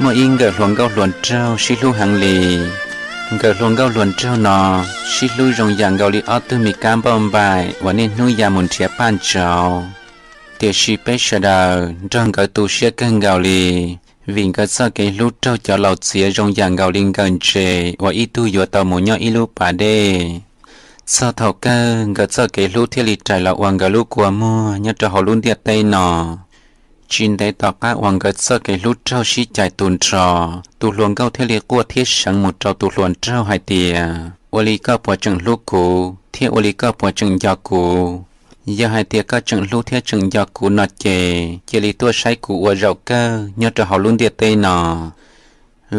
muaj ib nkawm hluas nkauj hluas nraug sib hlub heev li. Nkawm hluas nkauj hluas nraug no sib hlub zoo yam nkaus li ob tug me kab npauj npaim uas niaj hnub ya mus nrhiav paj ntsauv. Tiam sis peb sawv daws nrog nkawd tu siab kawg nkaus li, vim nkawd txoj kev hlub raug cov laus txiav zoo yam nkaus li nkawm ntses uas ib tug yuav tau mus nyob ib lub pas dej. Txog thaum kawg nkawd txoj kev hlub thiaj li rais los ua nkawd lub kua muag nyob rau hauv lub ntiaj teb no. Tsis ntev tom qab uas nkawd txoj kev hlub raug sib cais tu nrho, tus hluas nkauj thiaj li quaj thiab seev mus rau tus hluas nraug hais tias, ua li koj puas tseem hlub kuv thiab ua li koj puas tseem nco kuv? Yog hais tias koj tseem hlub thiab tseem nco kuv no ces cia li tuaj saib kuv ua zaum kawg nyob rau hauv lub ntiaj teb no.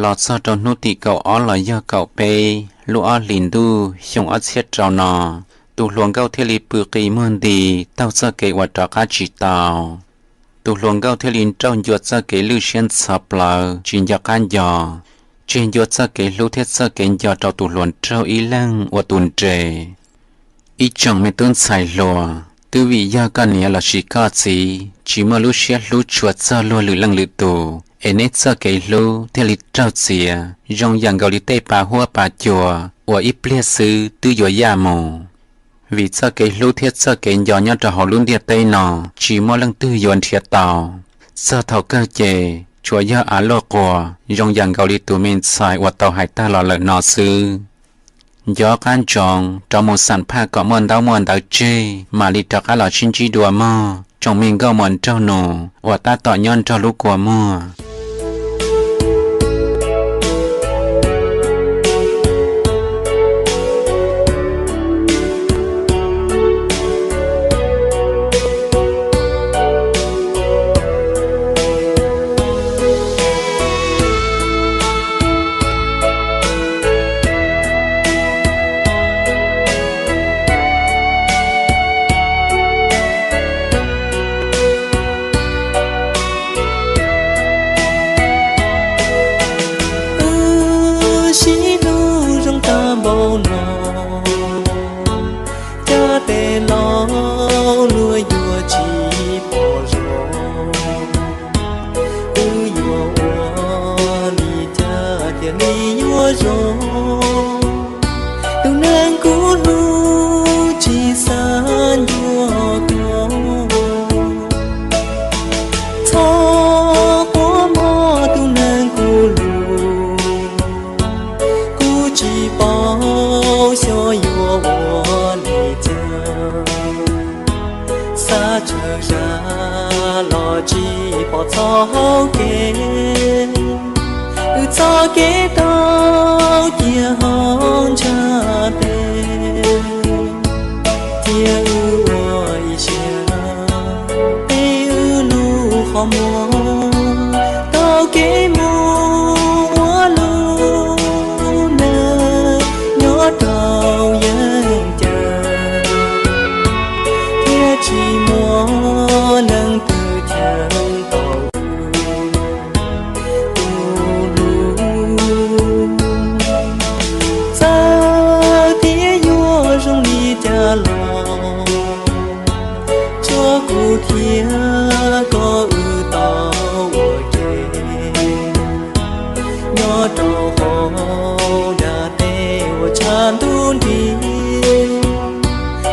Los txog rau hnub tim kaum ob los yog kaum peb lub ob hlis ntuj xyoo ob txhiab rau no, tus hluas nkauj thiaj li pw qi muag nti taug txoj kev uas rov qab tsis tau. Tus hluas nkauj thiaj li nrauj ncua txoj kev lwj siab ntxhov plawv tsis nco qab nco, tseg ncua txoj kev hlub thiab txoj kev nco rau tus hluas nraug ib leeg ua tus nres. Ib tsoom me tub ntxhais hluas, twb vim yog koj niam lossis koj txiv tsis muaj lub siab hlub tshua txog luag lwm leej lwm tus es neb txoj kev hlub thiaj li raug txiav zoo yam nkaus li tej pa huab pa cua uas ib pliag xwb twb yuav yaj mus. Vim txoj kev hlub thiab txoj kev nco nyob rau hauv lub ntiaj teb no tsis muaj leej twg yuav nrhiav tau. Txog thaum kawg ces tsuas yog av luaj quas zoo yam nkaus li tus me ntxhais uas tau hais tag los lawm no xwb. Nco qab ntsoov rov mus xam phaj kom muaj ntaub muaj ntawv tseg mam li rov qab los sib ntsib dua mog tsoom me nkauj muam nraug nus uas tab tom nyob nrog lub kua muag. Wb sib hlub zoo tag npaum no, cas tej laus luag yuav tsis pom zoo. Wb yuav ua li cas thiaj li yuav zoo? Tus neeg kuv hlub tsis xav ncua koj, txhob quaj mog tus neeg kuv hlub. Kuv tsis paub xyov yuav ua li cas, xav tsaug zog los tsis pom txoj hau kev. Wb txoj kev tau cia hauv ntshav tes, cia wb ua ib siab peb wb lub qhov muag, tau kev mus ua lub neej nyob rau yeeb ceeb, thiab tsis muaj leej twg cheem tau tus hlub. Txawm tias yuav zoo li cas los, tsuav kuv thiab koj wb tau ua ke, nyob rau hauv ntiaj teb uas tshav ntuj nrig,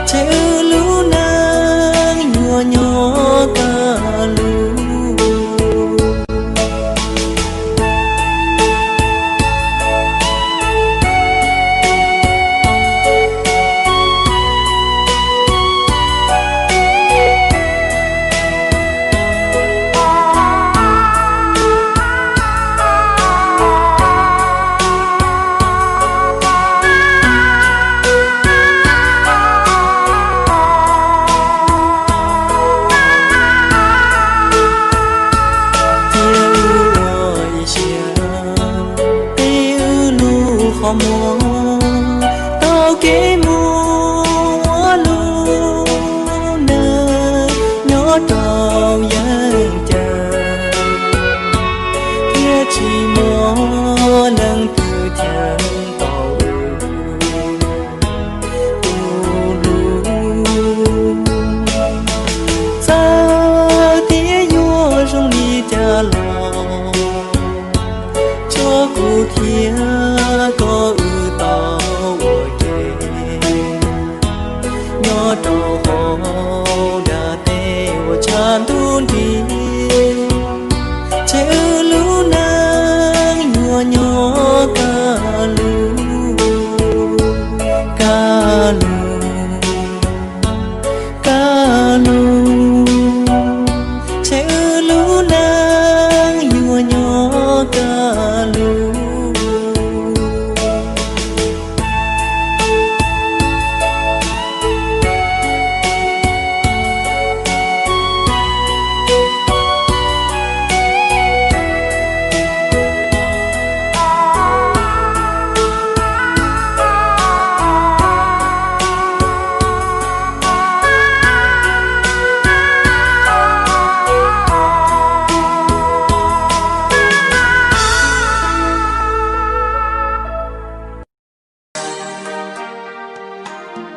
ces wb lub neej yuav nyob kaj lug.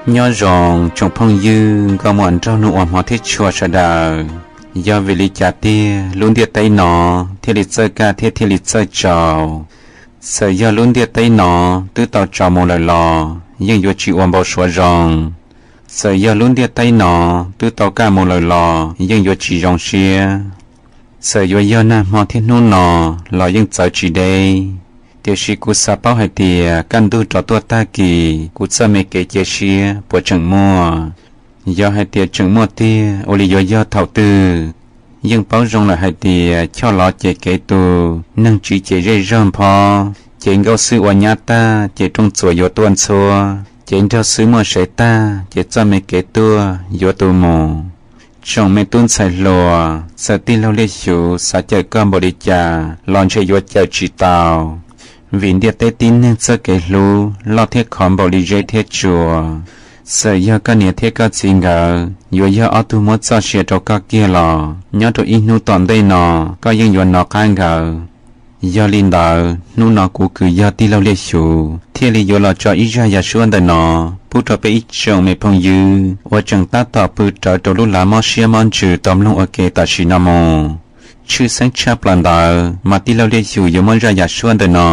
Nyob zoo tsoom phooj ywg nkauj muam nraug nus uas hmov thiab tshua sawv daws. Yog vim li cas tiag lub ntiaj teb no thiaj li txawj kaj thiab thiaj li txawj tsaus? Txawm yog lub ntiaj teb no twb tau tsaus mus lawm los yeej yuav tsis ua npau suav zoo. Txawm yog lub ntiaj teb no twb tau kaj mus lawm los yeej yuav tsis zoo siab. Txawm yuav yog nag hmo thiab hnub no los yeej txawv tsis deb. Tiam sis kuv xav paub hais tias kaj ntug rov tuaj tag kis kuv txoj me kev cia siab puas tseem muaj. Yog hais tias tseem muaj tiag ua li yuav yog thaum twg? Yeej paub zoo lawm hais tias choj lov ces kev tu, neeg tsiv ces zej zog nphob, ces nkauj xwb ua nyab tag ces rooj txuas yuav tuaj ntxhuab, ces nraug xwb muaj sev tag ces txoj me kev tuaj yuav tu mus. Tsoom me tub ntxhais hluas, txawm tij laug Liaj Xyuv xav cawm koj npaum li cas los ntshe yuav cawm tsis tau, vim ntiaj teb tib neeg txoj kev hlub loj thiab khov npaum li zeb thiab tsua. Txawm yog koj niam thiab koj txiv nkawd yuav yog ob tug muab txoj sia rau koj kiag los nyob rau ib hnub tom ntej no koj yeej yuav nov qab nkawd. Yog li ntawd hnub no kuv kws yog tij laug Liaj Xyuv thiaj li yuav los tso ib zaj yam suab ntawm no pub rau peb ib tsoom me phooj ywg uas tseem tab tom pw rawv rau lub lav mob siab mob ntsws tau mloog ua ke tam sim no mus. Tshwj xeeb tshaj plaws ntawd mas tij laug Liaj Xyuv yuav muab zaj yam suab ntawm no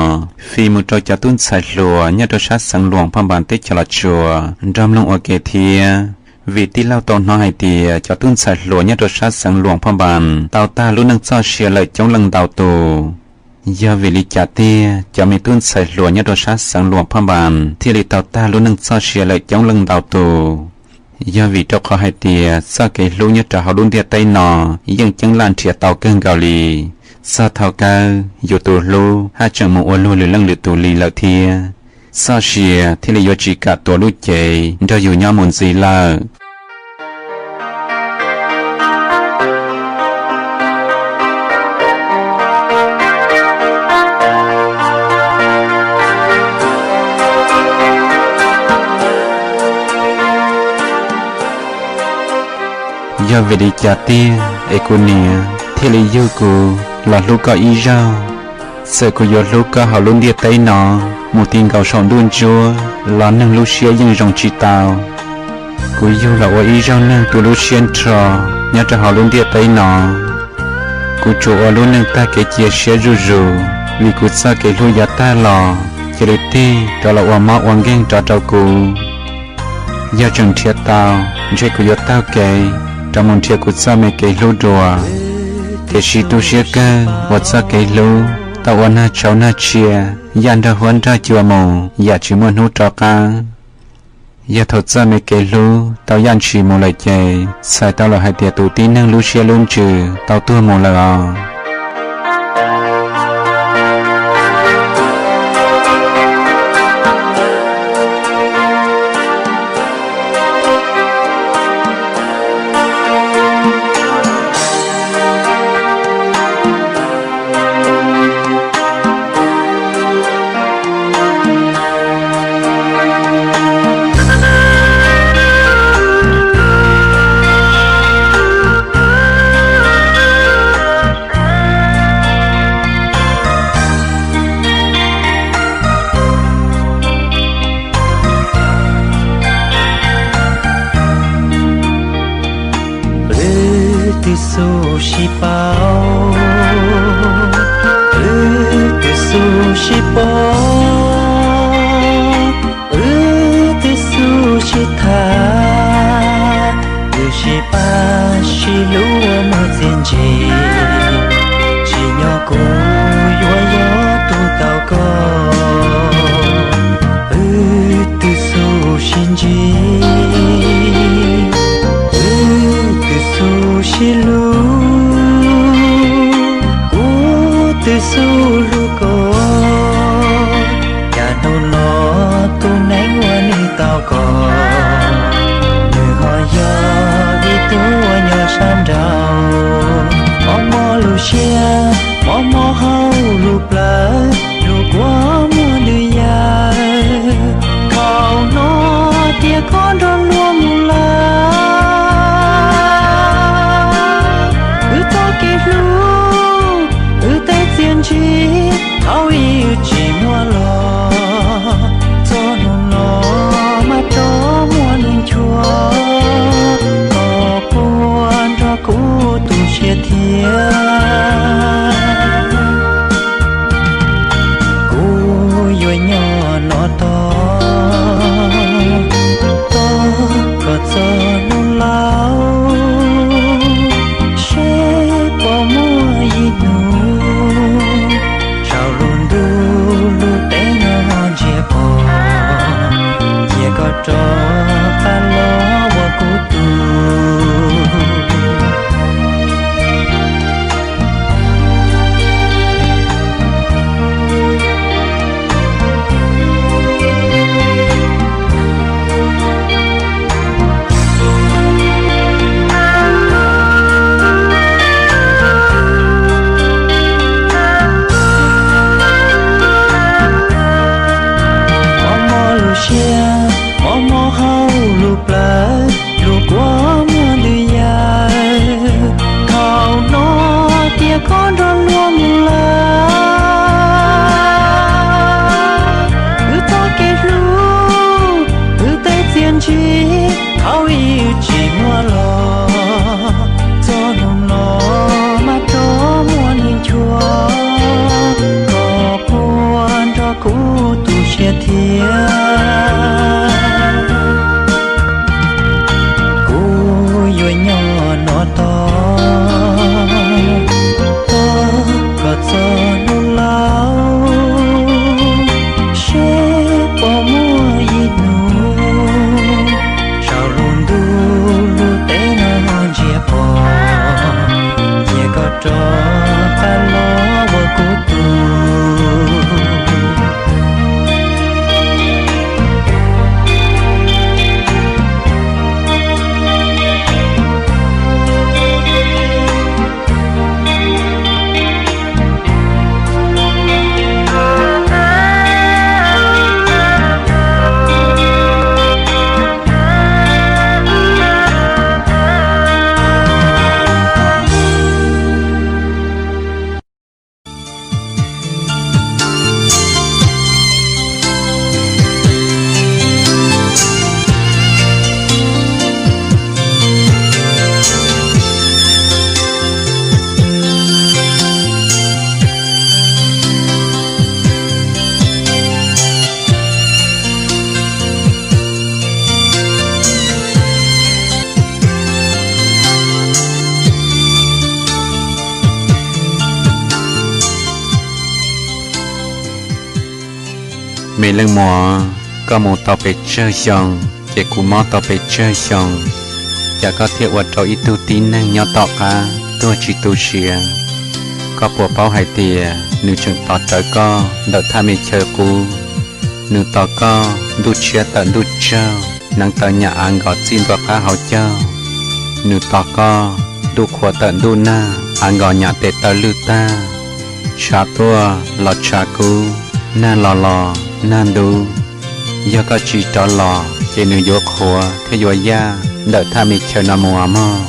fij mus rau cov tub ntxhais hluas nyob rau sab xeev Luam Phoj Npas teb chaws Los Tsuas nrog mloog ua ke thiab. Vim tij laug tau hnov hais tias cov tub ntxhais hluas nyob rau sab xeev Luam Phoj Npas tau tag lub neej txoj sia lawm coob leej ntau tus. Yog vim li cas tiag cov me tub ntxhais hluas nyob rau sab xeev Luam Phoj Npas thiaj li tau tag lub neej txoj sia lawm coob leej ntau tus? Yog vim rau qhov hais tias txoj kev hlub nyob rau hauv lub ntiaj teb no yeej ceeb laj nrhiav tau kawg nkaus li. Txog thaum kawg yus tus hlub haj tseem mus ua luag lwm leej lwm tus li lawm thiab. Txoj sia thiaj li yuav tsis kam tuav lub cev nrog yus nyob mus ntxiv lawm. Yog vim li cas tiag es kuv niam thiaj li yug kuv los hlub koj ib zaug? Txawm kuv yuav hlub koj hauv lub ntiaj teb no mus ti nkaus saum ntuj ntsuab los neeg lub siab yeej zoo tsis tau. Kuv yug los ua ib zaug neeg tu lub siab nrho nyob rau hauv lub ntiaj teb no. Kuv tsuas ua lub neej tag kev cia siab zuj zus vim kuv txoj kev hlub yav tag los cia li tig rov los ua mob ua nkeeg rov rau kuv. Yog tseem nrhiav tau, ntshe kuv yuav taug kev rov mus nrhiav kuv txoj me kev hlub dua. Tiam sis tu siab kawg uas txoj kev hlub tau ua nag tshauv nag tshia, yaj nrog huab nrog cua mus yam tsis muaj hnub rov qab. Yog thaum txoj me kev hlub tau yaj ntshis mus lawm ces txhais tau lawm hais tias tus tib neeg lub siab lub ntsws tau tuag mus lawm os. Wb twb xub sib paub, wb twb xub sib pom, wb twb xub sib tham, wb sib pab sib hlub ua muaj txiaj ntsig, tsim nyog kuv yuav yog tus tau koj. Wb twb xub sib ntsib, wb twb xub sib hlub, kuv twb xub hlub koj. Cas hnub no tus neeg uas nws tau koj, nws ho yog ib tug uas nyob sab nraud. Mob mob lub siab, mob mob hauv lub plawv, lub kua muag ntws yawm. Thaum no tias koj nrog luag mus lawm, wb txoj kev hlub, wb tej txiaj ntsig, thaum ub wb tsis muaj los, txog hnub no mas rov muaj li Txog hnub laus seb puas muaj ib hnub, saum lub ntuj lub teb no ntsia pom, cia koj rov qab los ua kuv tug. Mob mob lub siab, mob mob hauv lub plawv, lub kua muag ntws yawm, thaum no cia koj nrog luag mus lawm. Wb txoj kev hlub, wb tej txiaj ntsig, thaum ub wb tsis muaj los, txog hnub no mas rov muaj neeg nchuav, koj quaj nrog kuv tu siab thiab. Kuv yuav nyob no tos, tos koj txog hnub laus, seb puas muaj ib hnub, saum lub ntuj lub teb no ntsia pom, cia koj rov qab los ua kuv tug. Me leej muam, koj mus tau pes tsawg xyoo, ces kuv mob tau pes tsawg xyoo, cas koj thiaj ua rau ib tug tib neeg nyob tom qab tuag tsis tu siav? Koj puas paub hais tias nws tseem tos rawv koj ntawm thaj me chaw qub? Nws tos koj ntuj tshiab tawm ntuj tsaug, hneev taw nyam av nkos txij ntua qab hauv caug. Nws tos koj ntuj qhua tawm ntuj nag, av nkos nyam tes taw lwj tag. Tshav tuaj los tshav kub, nag los los nag ntub. Yog koj tsis rov los ces nws yuav qhuav thiab yuav yaj ntawm thaj me chaw no mus mog.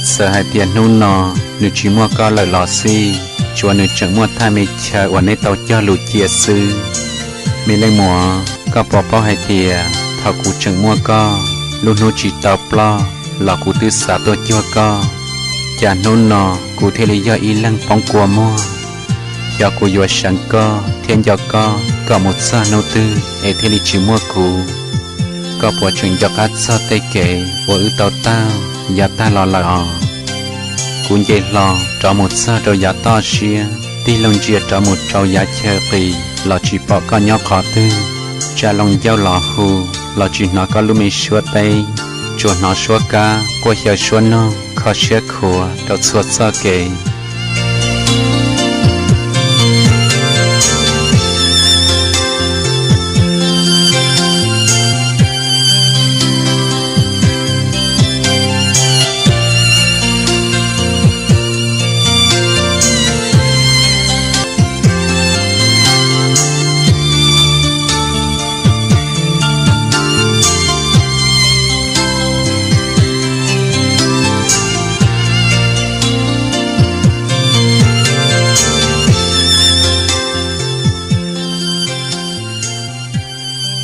Txawm hais tias hnub no nws tsis muaj koj lawm los xij, tsuav nws tseem muaj thaj me chaw uas neb tau cog lus cia xwb. Me leej muam, koj puas paub hais tias thaum kuv tseem muaj koj, lub hnub tsis tau ploj los kuv twb xav tuaj cuag koj, cas hnub no kuv thiaj li yog ib leeg poob kua muag? Xyov kuv yuav seev koj thiab nco koj kom mus txog hnub twg es thiaj li tsis muaj kuv? Koj puas tseem nco qab txog tej kev uas wb tau taug yav tag los lawm os? Kuv nce hlo rov mus txog rau yav toj siab, tig loo ntsia rov mus rau yav chaw qis los tsis pom koj nyob qhov twg. Tsa loo ncauj los hu los tsis hnov koj lub me suab teb, tsuas hnov suab kab quaj xyaw suab noog kho siab khuav rau txhua txoj kev.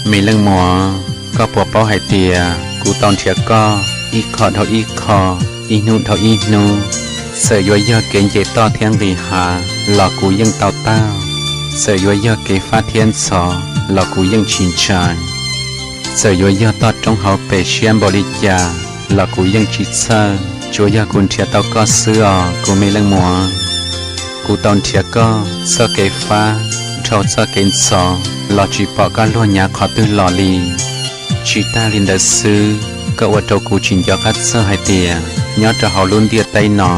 Me leej muam, koj puas paub hais tias kuv tau nrhiav koj ib qho dhau ib qho, ib hnub dhau ib hnub? Txawm yuav yog kev nce toj thiab nqis hav los kuv yeej tau taug, txawm yuav yog kev fab thiab ntxhov los kuv yeej tsis ntshai. Txawm yuav yog toj roob hauv pes siab npaum li cas los kuv yeej tsis txhawj, tsuav yog kuv nrhiav tau koj xwb os kuv me leej muam. Kuv tau nrhiav koj txoj kev fab dhau txoj kev ntxhov los tsis pom koj luag nyav qhov twg los li. Tsis tag li ntawd xwb, koj ua rau kuv tsis nco qab txog hais tias nyob rau hauv lub ntiaj teb no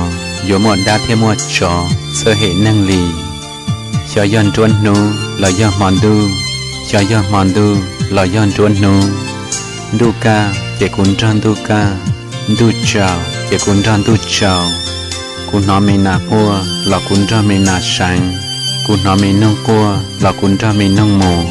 yuav muaj dab thiab muaj tsov txawj hem neeg li. Xyov yog nruab hnub los yog hmo ntuj, xyov yog hmo ntuj los yog nruab hnub. Ntuj kaj ces kuv nrog ntuj kaj, ntuj tsaus ces kuv nrog ntuj tsaus. Kuv hnov me nas quaj los kuv nrog me nas seev, kuv hnov me noog quaj los kuv nrog me noog mus.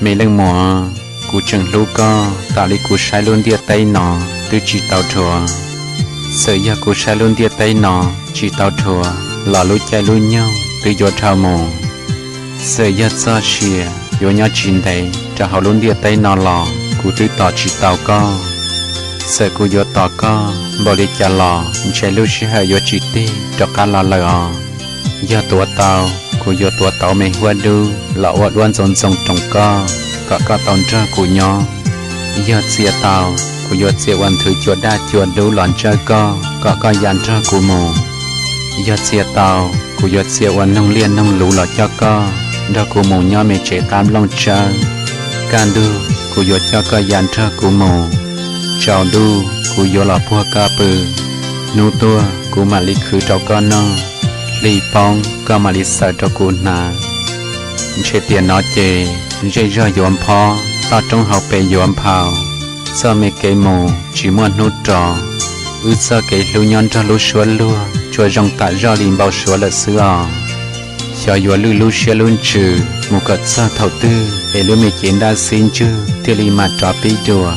Me leej muam, kuv tseem hlub koj tas li, kuv saib lub ntiaj teb no twb tsis tau dhuav. Txawm yog kuv saib lub ntiaj teb no tsis tau dhuav los lub caij lub nyoog twb yuav dhau mus. Txawm yog txoj sia yuav nyob tsis ntev rau hauv lub ntiaj teb no los kuv twb tos tsis tau koj. Txawm kuv yuav tos koj npaum li cas los ntshe lub sij hawm yuav tsis tig rov qab los lawm os. Yog tuav tau, kuv yuav tuav tau me huab dub los ua duab ntxoov ntxoo roos koj, kom koj tau nrog kuv nyob. Yog txia tau, kuv yuav txia ua nthwv cua daj cua dub los ntsawj koj, kom koj ya nrog kuv mus. Yog txia tau, kuv yuav txia ua noog liaj noog luv los coj koj nrog kuv mus nyob me tsev qab nplooj tsawb. Kaj ntug, kuv yuav coj koj ya nrog kuv mus. Tsaus ntuj, kuv yuav los puag koj pw. Hnub tuaj, kuv mam li khwv rau koj noj. Hli poob, koj mam li xaws rau kuv hnav. Ntshe tiam no ces zej zog yuav nphob, toj roob hauv pes yuav nphau. Txoj me kev mus tsis muaj hnub rov, wb txoj kev hlub nyob nrog lub suab luag tsuas zoo tam zoj li npau suav lawm xwb os. Xyov yuav lwj lub siab lub ntsws mus kom txog thaum twg es lub me cev ntaj xib ntswg thiaj li mam rov pib dua.